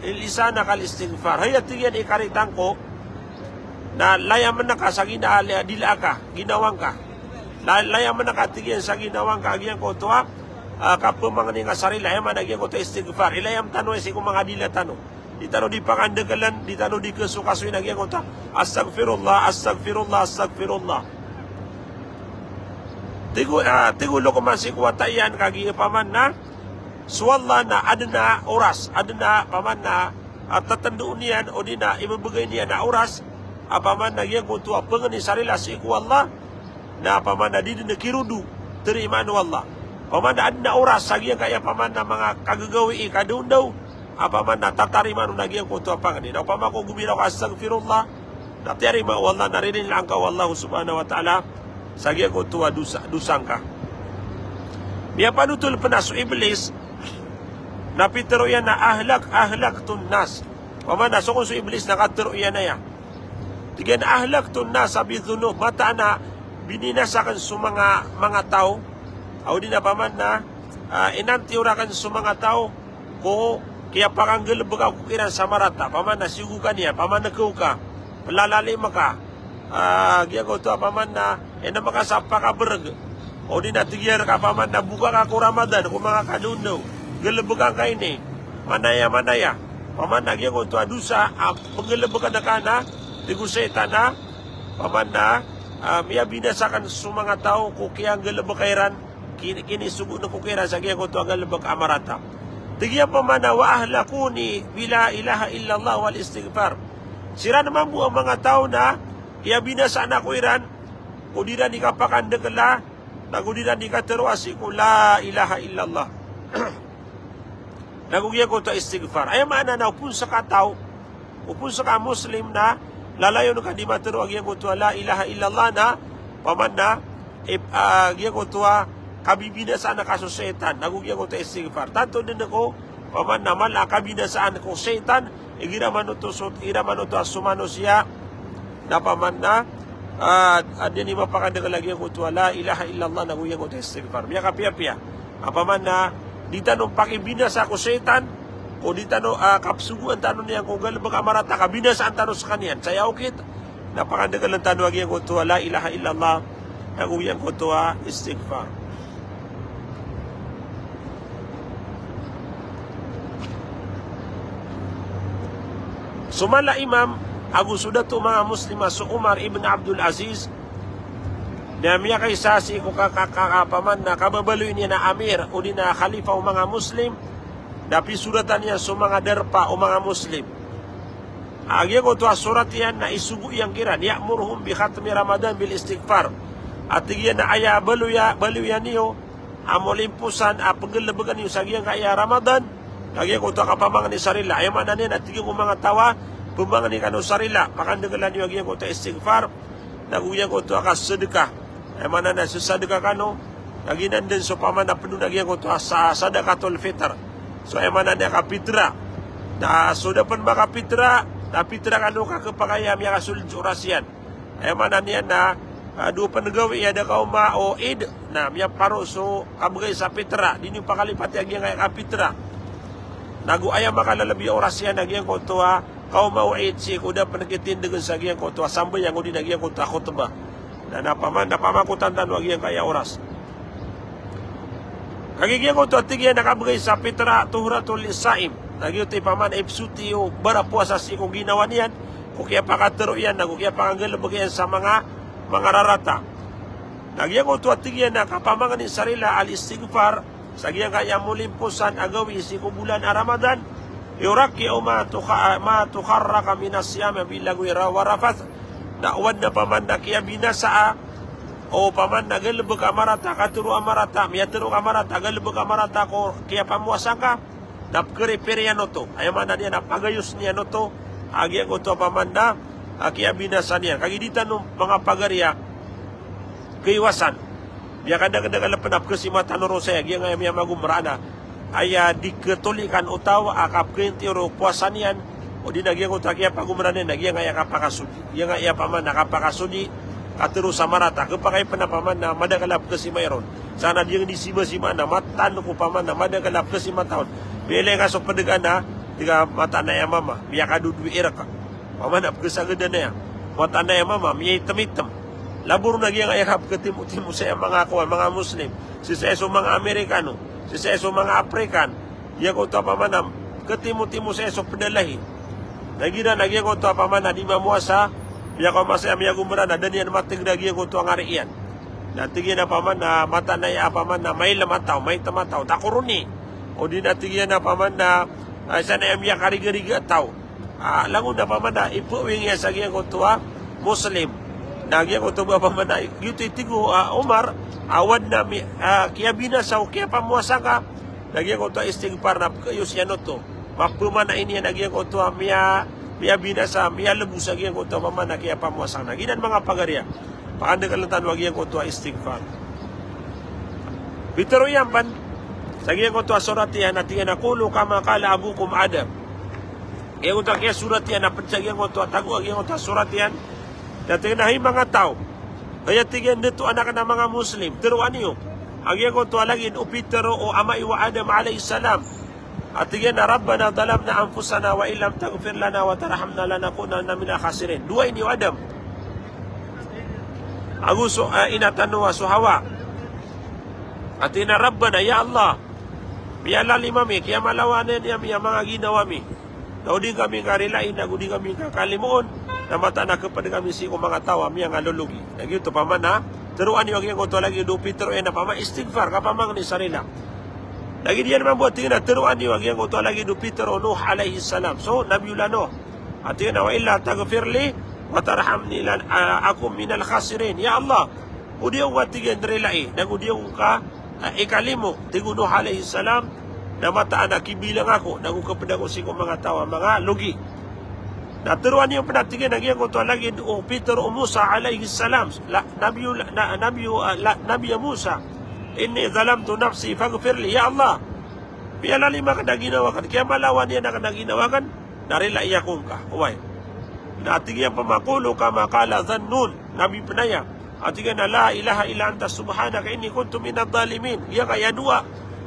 lisanakal istighfar." Hay, a tig iyan, i karitang ko, na layamen ka sa gina-, dila ka, ginawa ngka. La-, layamen ka, tig iyan, sa ginawa ngka a giyangkoto a, ah, kapemangni ngka sa rila, aya maana a giyangkoto a istighfar. Ilayam tano sii ko manga dila tano. Di tano di pakandekelen, di tano di kesokasoin a giyangkoto a, "Astaghfirullah, astaghfirullah, astaghfirullah." Tig o, ah, tig o Luqman sii ko wata iyan, kagiya opama na, so Allah na aden a oras, aden a opama na, ah, tetendoon iyan, odi na ibebegay niyan a oras, opama na giyangkoto a pengeni sa rila sii ko Allah, na opama na di den kirodo, terimaan o Allah. Opama na aden a oras sa giyangkaya opama na manga kagagawii, kadaondaw, opama na tatarimaan on a giyangkoto a pangeni. Na opama ko gomiraw ka astaghfirullah, na tiyarima o Allah, na ririlaan ka o Allah subhanahu wa ta'ala sa giyangkoto a dosa, dosa ngka. Miyapanotol pen a so Iblis, na pitero iyan a ahlak, ahlaktu nnas. Opama na so kon so Iblis na katero iyan aya. Tig iyan a ahlaktu nnasa bidhunub, mataan a bininasa aken so manga, manga taw, odi na opama na, ah, inantiyor aken so manga taw, ko kiyapakanggalebek ako kiran sa marata, opama na siyogo ka niyan, opama na kew ka, pelalalim ka, ah, giyangkoto a opama na, ena maka sa pakabereg. Odi na tig iyan reka opama na boka ka ko Ramadan, ko manga kadaondaw. Galebekan ka ini. Manaya, manaya. Opama na giyangkoto a dosa, a, penggalebeken ka na, tig o shaytan a, opama na, ah, miyabinasa aken so manga taw, ko kiyanggalebeka iran, ki-, kinisogoon ko kiran sa giyangkoto a galebek a marata. Tig iyan opama na, wa ahlakuni bila ilaha illallah wal istighfar. Siran mambo a manga taw na, kiyabinasaan ako iran, ko di iran di kapakandekela, nago di iran di kateroa sii ko la ilaha illallah. Nago giyangkoto a istighfar. Aya maana na opama seka taw, opama seka Muslim na lalayon ka di matero a giyangkoto a la ilaha illallah na, opama na, ip-, ah, giyangkoto a kabibinasaan ka so shaytan, nago giyangkoto a istighfar. Tanto den ko, opama na mala a kabinasaan ko shaytan, igira manoto so, igira manoto a so manosiya, na opama na, Ah, ah, di niyan mapakandekel a giyangkoto a la ilaha illallah nago giyangkoto a istighfar. Miyakapiyapiya. Opama na di tano pakibinasa ko shaytan, ko di tano, ah, kapsogoan tano niyan ko galebek a marata, kabinasaan tano sekaniyan. Sa aya okit na pakandekelen tano a giyangkoto a la ilaha illallah nago giyangkoto a istighfar. So mala a imam ago so dato o manga Muslim a so Umar ibn Abdul Aziz, na miyakaisa sii ko ka, ka, ka, opama na kababaloy niyan a amir odi na khalifa o manga Muslim, na pisoratan iyan so manga darpa o manga Muslim. A giyangkoto a sorat iyan na isogo iyan kiran, ya'muruhum bi khatmi Ramadan bil istighfar. A tig iyan a aya baloya, baloya niyo a molimposan a penggelebeken iyo sa giyangkaya Ramadan, a giyangkoto a kapamangni sa rila. Aya maana niyan a tig iyan ko manga taw a pemangni kano sa rila, pakandekelan iyo a giyangkoto a istighfar, nago giyangkoto a kasedeka. Aya maana na sesadeka kano, na giyanan den so opama na ped on a giyangkoto a sa-, sadaqatul fitr. So aya maana niyan a kapitra. Na so da pen makapitra, na pitra kano ka kepakay a miyakasoled so oras iyan. Aya maana niyan na, ah, dowa pen gawii a da kaoma o Eid, na miyaparo so kabegay sa pitra, di niyo pakalipati a giyangkaya kapitra. Nago aya makalalabi a oras iyan a giyangkoto a kaoma o Eid sii ko da pen kitindegen sa giyangkoto a sambayang odi na giyangkoto a khutbah. Na, na opama, na pamakotan tano a giyangkaya oras. Kagiya giyangkoto a tig iyan a kabegay sa pitra, tuhratun lis-saim. Na giyoto i opama na ipsoti o barapowasa sii ko ginawa niyan, ko kiyapakatero iyan, nago kiyapakanggalebek iyan sa manga, manga rarata. Na giyangkoto a tig iyan a kapamangni sa rila al-istighfar, sa giyangkaya molimposan a gawii sii ko bolan a Ramadan, yuraqi'u ma tukha-, ma takharraqa minas siyam, a bilagwi ra-, wa rafath. Na o aden a opama na kiyabinasa a, o opama na galebek a marata, katero a marata, miyatero a marata, galebek a marata ko kiyapamowasa ngka, na pekeripir iyan oto. Aya maana niyan na pagayos niyan oto a giyangkoto a opama na, ah, kiyabinasa niyan. Kagiya di tano manga pagari a kaiwasan. Miyakadakdakel a pen a pekesimatan o rosaya, giyangkaya miyamagomra na aya di ketolikan o taw a kapekhaintiyo o powasa niyan, odi na giyangkoto a kiyapagomra niyan, na giyangkaya kapakasodi. Giyangkaya opama na kapakasodi, katero sa marata, kepakay pen a opama na madakel a pekesimay ron. Sa na di ngka di simasima na mataan ko opama na madakel a pekesimata on. Miyailay ngka so ped ka na, tig ka mataan a aya mama, miyakadodowii reka. Opama na pekesagedan aya. Mataan a aya mama, miyaitem-item. Labo ron a giyangkaya kapeketimo-timo saya manga kowan, manga Muslim. Sii saya so manga Amerikano. Sii saya so manga African. Giyangkoto a opama na ketimo-timo saya so ped a lahi. Na giyanan a giyangkoto a opama na di mamowasa, miyakaoma saya miyagomra na da niyan mateged a giyangkoto a ngari iyan. Na tig iyan a opama na mataan a aya opama na mailem a taw, maitem a taw, takoroni. Odi na tig iyan a opama na, ah, isa na aya miyakariga-riga a taw. Ah, langon a opama na ipeowing iyan sa giyangkoto a Muslim. Na giyangkoto a opama na, giyoto i tig o, ah, Umar, a o aden a mi-, ah, kiyabinasa o kiyapamowasa ngka, na giyangkoto a istighfar na pekayos iyan oto. Mapemana ini na giyangkoto a miya-, miyabinasa, miyalebos a giyangkoto a opama na kiyapamowasa ngka. Na giyanan manga pagari a pakandekelen tano a giyangkoto a istighfar. Pitero iyan pen sa giyangkoto a sorat iyan a tig iyan a, "Qulu kama qala abukum Adam." Giyangkoto a kiyasorat iyan a pen sa giyangkoto a tago a giyangkoto a sorat iyan. Na tig iyan a, "Hay manga taw, aya tig iyan dato anak na manga Muslim, teroa niyo a giyangkoto a lagid o pitero o ama iyo a Adam alayhis salam." A tig iyan a, "Rabbana zalamna anfusana wa illam taghfir lana wa tarhamna lanakunanna minal khasirin." Doa ini o Adam. Ago so, eh, ina tano a so Hawa. A tig iyan a, "Rabbana, ya Allah, miyalalim ami, kiyamalawanan ami a manga ginawa mi. Na o di kami ngka rilai, nago di kami ngka kalimoon, na mataan a keped kami sii ko manga taw a miyangalologi." Na giyoto opama na teroa niyo a giyangkoto a lagid o pitero iyan a opama istighfar, kapamangni sa rila. Lagid iyan mambo a tig iyan a teroa niyo a giyangkoto a lagid o pitero o Nuh alayhis salam. So, Nabiyullah Nuh. A tig iyan a, "Wa illa taghfir li wa tarhamni lan, a, akun minal khasirin." Ya Allah, o di ako ngka tig iyan rilai, nago di ako ngka, ah, ikalimo, tig o Nuh alayhis salam, na mataan a kibilang ako, nago keped ako sii ko manga taw a manga logi. Na teroa niyo pen a tig iyan a giyangkoto a lagid o pitero o Musa alayhis salam, la, Nabiyu, na, Nabiyu, ah, la, Nabiya Musa, "Inni zalamtu nafsi faghfir li." Ya Allah, miyalalim aken a ginawa aken, kiyamalawanan aken a ginawa aken, na rilai ako ngka. Oway. Na tig iyan pen a qulu kama qala Zannun. Nabi pn aya. A tig iyan a, "La ilaha illa anta subhanaka inni kuntu minadh dhalimin." Giyangkaya doa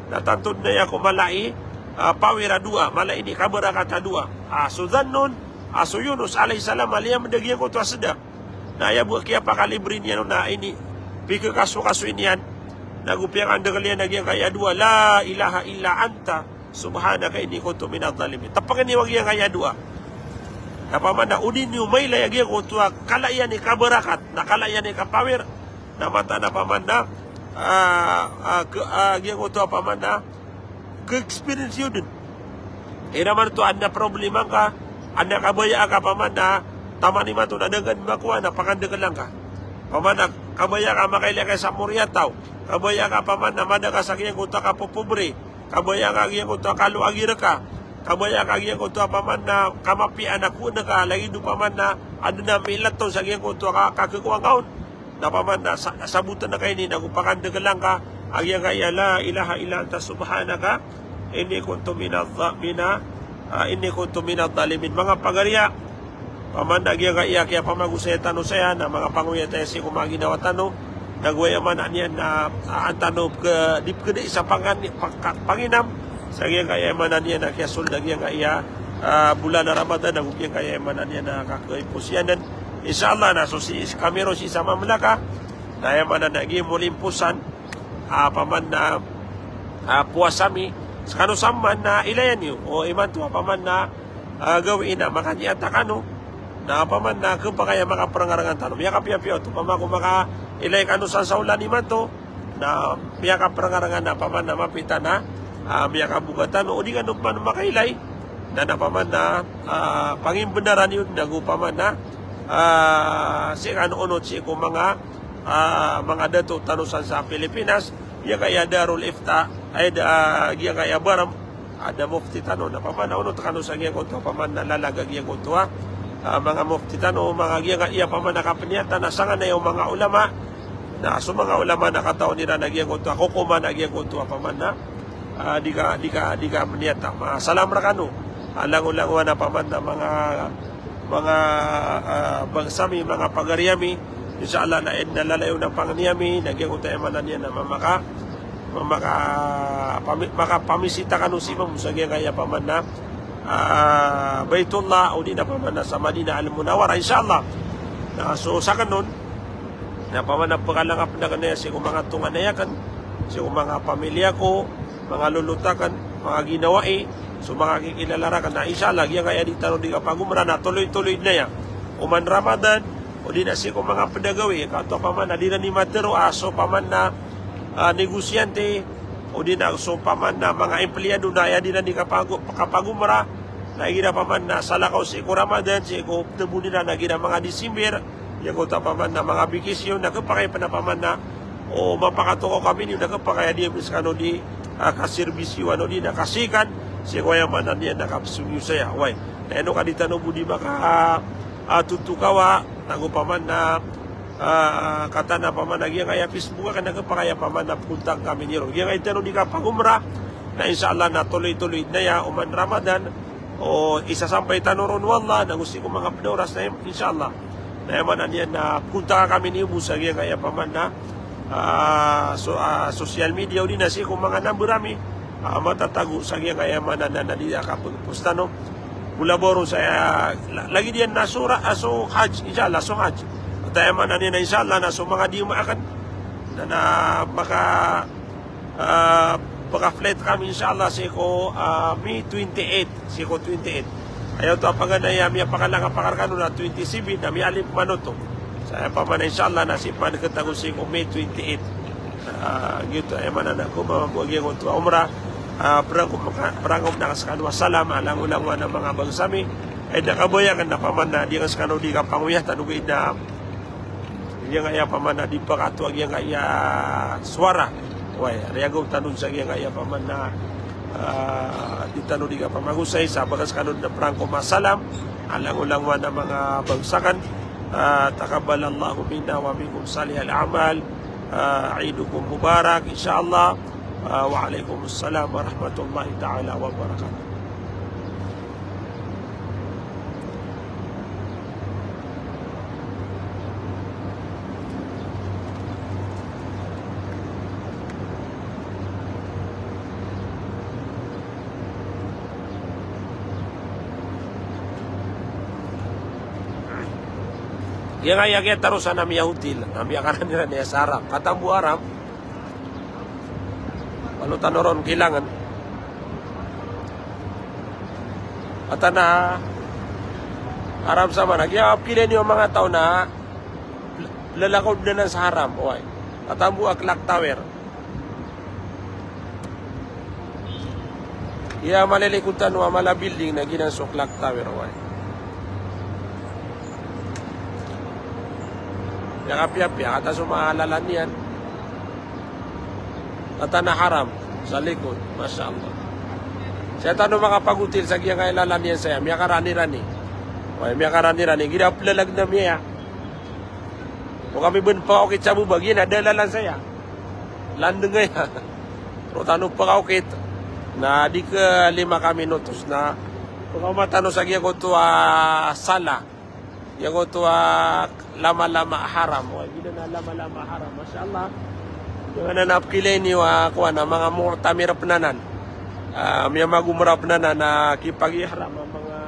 na tanto dn aya ko mala i, ah, power a doa, mala i kabarakat a doa. Ah, so Dhannun, ah, so Yunus alayhis salam a liyamd a giyangkoto a sda. Na aya bo a kiyapakalibri niyan on na ini, pikakasokasoy niyan, nago piyakandakl iyan a giyangkaya doa, "La ilaha illa anta subhanaka inni kuntu minadh dhalimin." Tpkn iyo a giyangkaya doa. Na opama na o di niyo mailay a giyangkoto a kala iyan i kabarakat, na kala iyan i kapower, na mataan a opama na, ah, ah, ke-, ah, giyangkoto a opama na, ke-experience iyo dn. Ira man oto a adn a problema ngka, adn a kabaya aka opama na taman imanto na da ngka dn makowa na pakandakla ngka. Opama na kabaya ka makailay ka sa moriyataw. Kabaya ka opama na mada ka sa giyangkoto a kapopobre. Kabaya ka giyangkoto a kaloagi rka. Kabaya ka giyangkoto a opama na kamapiya na kowaan ka, lagid o opama na adn a miilat on sa giyangkoto a ka-, kakowa ngka on. Na opama na sa-, sabotn ka ini nago pakandakla ngka a giyangkaya la ilaha illa anta subhanaka inni kuntu minadh dha-, mina-, ah, inni kuntu minadh dhalimin. Manga pagariya, opama na giyangkaya kiyapamagosay tano saya, na manga pangoyat aya sii ko manga ginawa tano, nago aya maana niyan na, ah, an tano pk-, di pkada i sa pangan-, paka-, panginam sa giyangkaya maana niyan na kiyasold a giyangkaya, ah, bolan a Ramadan, nago giyangkaya maana niyan na kakaipos iyan dn. Insha Allah na so sii kami ron sii sa mamlaka, na aya maana na giya molimposan, ah, opama na, ah, powasa mi, skano saman na ilayan iyo, o imanto opama na, ah, gawii na makaniat kano, na opama na khapakay a makaprngarangan tano. Miyakapiyapiya oto, opama ko makailay kano san sa olan imanto, na miyakaprngarangan na opama na mapita na, ah, miyakaboka tano, o di kano pman makailay, na, na opama na, ah, pangimbnaran iyo, nago opama na, ah, sii kano onot sii ko manga, ah, manga dato tano san sa Pilipinas, giyangkaya Darul Ifta, ay da, ah, giyangkaya Barm, adn a mufti tano, na opama na onot kano sa giyangkoto a opama na lalag a giyangkoto a, ah, manga mufti tano, manga giyangkaya opama na kapniyatan a sanganay o manga ulama, na so manga ulama na katawan iran a giyangkoto a kokoman a giyangkoto a opama na, ah, di ka, di ka, di ka mniyat a. Ma-, salam rkano. A langolangowan a opama na manga, manga, ah, bangsa mi, manga pagari ami. Insha Allah na aya dn a lalayon a pangni ami, na giyangkoto aya maana niyan na mamaka-, mamaka-, pami-, makapamisita kano sii mambo sa giyangkaya opama na, ah, Baitullah, o di na opama na sa Madinah Al-Munawwarah, insha Allah. Na so sakn on, na opama na pkalangap akn aya sii ko manga tonganay akn, sii ko manga pamilya ko, manga lolot akn, manga ginawai, so manga kikilala rakn, na insha Allah, giyangkaya di tano di kapagomra na toloy-toloy dn aya. Oman Ramadan, o di na sii ko manga pd a gawii, ka oto opama na di ran i matero a so opama na, ah, negosyante, o di na so opama na manga empleyado na aya di ran di kapago-, kapagomra, na igira opama na salakaw sii ko Ramadan, sii ko ptbon iran na igira manga December, giyangkoto opama na manga bikisyon, na khapakay pn opama na, o mapakatokaw kami niyo, na khapakay a di ami skano di, ah, kaserbisyowan o di na kasikan, sii ko aya maana niyan na kapsong iyo saya. Oway. Na ino ka di tano bo di maka, ah, totokawa, nago opama na, ah, kataan a opama na giyangkaya Facebook akn na khapakay a opama na pkontakt kami niyo. Giyangkaya tano di kapagomra, na insha Allah na toloy-toloy dn aya oman Ramadan, o isasampay tano ron o Allah, nago sii ko manga pd a oras na, insha Allah. Na aya maana niyan na pkontakt kami niyo bo sa giyangkaya opama na, ah, so, ah, social media o di na sii ko manga number ami, ah, matatago sa giyangkaya maana na, na di a kapagpost tano. Molabaw ron sa, ah, la-, lagid iyan na so ra-, ah, so Hajj, insha Allah, so Hajj. Ata aya maana niyan na insha Allah na so manga diyama akn na, na maka- Ah, pka-flight kami, insha Allah, sii ko, ah, May twenty-eight, sii ko twenty-eight. Aya oto a paganay a miyapakalangap akn rkano na twenty-seven, na miyaalin pman oto. Sa aya pman, insha Allah, na sii pman khatago sii ko May twenty-eight. Ah, giyoto aya maana na ko, mambo a giyangkoto a umrah. Ah, prangkom ka, prangkom akn skano a salam, a langolangowan a manga bangsa mi. Aya di kabaya akn na pman na di akn skano di kapangoyat, ano ba ina Giyangkaya pman a di pakato a giyangkaya sowara. Oway, riyagaw tano sa giyangkaya pman a, ah, di tano di kapamagosay, sa bagas kano na prangkom a salam a langolangowan a manga bangsa akn. Ah, taqabbalallahu minna wa minkum salihal a'mal. Ah, Eidukum Mubarak, insha Allah. Ah, wa alaikumussalam warahmatullahi ta'ala wabarakatuh. Giyangkaya kiyatarosan a miyahotel, a miyakarani-rani sa haram. Katambo haram. Malo tano ron kailangan. Kataan a haram sa mana. Giya pkhailay niyo a manga taw na lalakaw dn anan sa haram. Oway. Katambo a clock tower. Iya malilikod tano a mala building na giyanan so clock tower, oway. Miyakapiyapiya, kataan so manga lalan iyan. Kataan a haram sa likod, masha Allah. Saya tano makapaghotel sa giyangkaya lalan iyan saya, miyakarani-rani. Oway, miyakarani-rani, giya plalag na miya. O kami bn pakaokit sa baba, giya na da lalan saya. Landng aya. Roo tano pakaokit. Na di ka lima ka minutos na pakaoma tano sa giyangkoto a sala. Giyangkoto a lama-lama haram. Oway, giyanan a lama-lama haram. Masha Allah. Giyanan a pkhailay niyo a kowan a manga mu'tamir pn anan. A, miyamag-umrah pn anan a khipag-ihram a manga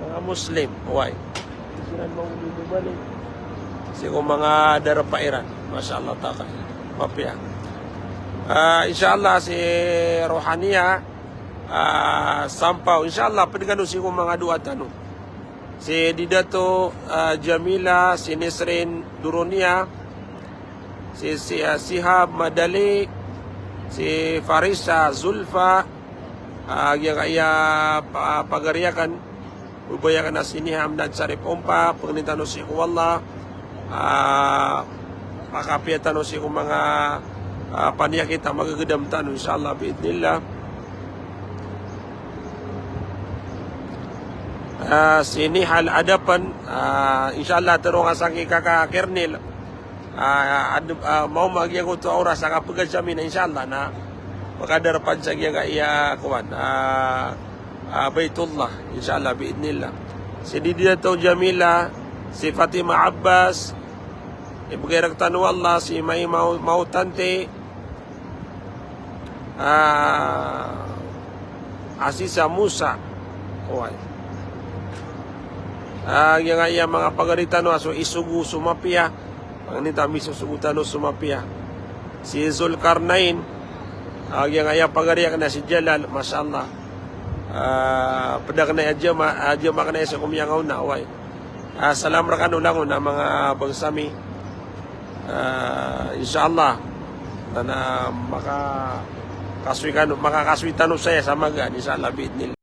manga Muslim, oway. Siran mawlid o bali. Sii ko manga darpa iran. Masha Allah ta'ala. Mapiya. Ah, insha Allah si Rohaniya, ah, sampaw. Insha Allah, pd kano sii ko manga doa tano. Si Didato, ah, Jamila, si Nisrin Duroniya, si, si, ah, Sihab Madali, si Farisa Zulfa, ah, giyangkaya pa-, pagari akn, Ubay akn a si Niha Amnad Sarip Ompa, pangnin tano sii ko Allah, ah, pakapiya tano sii ko manga, ah, paniyakit a magagdam tano, insha Allah, bi'idhnillah. Ah, si Niha Al-Adapan, ah, insha Allah, tero nga sangkai kaka Kernil. Ah, ad-, ah, maoma giyangkoto a oras a kapagad sa amin, insha Allah, na makadarpa sa giyangkaya kowan, ah, ah, Baitullah, insha Allah, bi'idhnillah. Si Didiato Jamila, si Fatima Abbas, ibgay rktano o Allah, si Mai Mau-, Mautante, ah, Asisa Musa. Oway. Ah, giyangkaya manga pagari tano a so isogo so mapiya. Pangnin tano a misosogo tano so mapiya. Si Zulkarnain. Ah, giyangkaya pagari akn a si Jalal, masha Allah. Ah, pd akn a jama-, ah, jama akn a sii ko miyangaona, oway. Ah, salam rkano langon a manga bangsa mi. Ah, insha Allah, na, na makakasoy kano, makakasoy tano saya sa magaan, insha Allah, bi'idhnillah.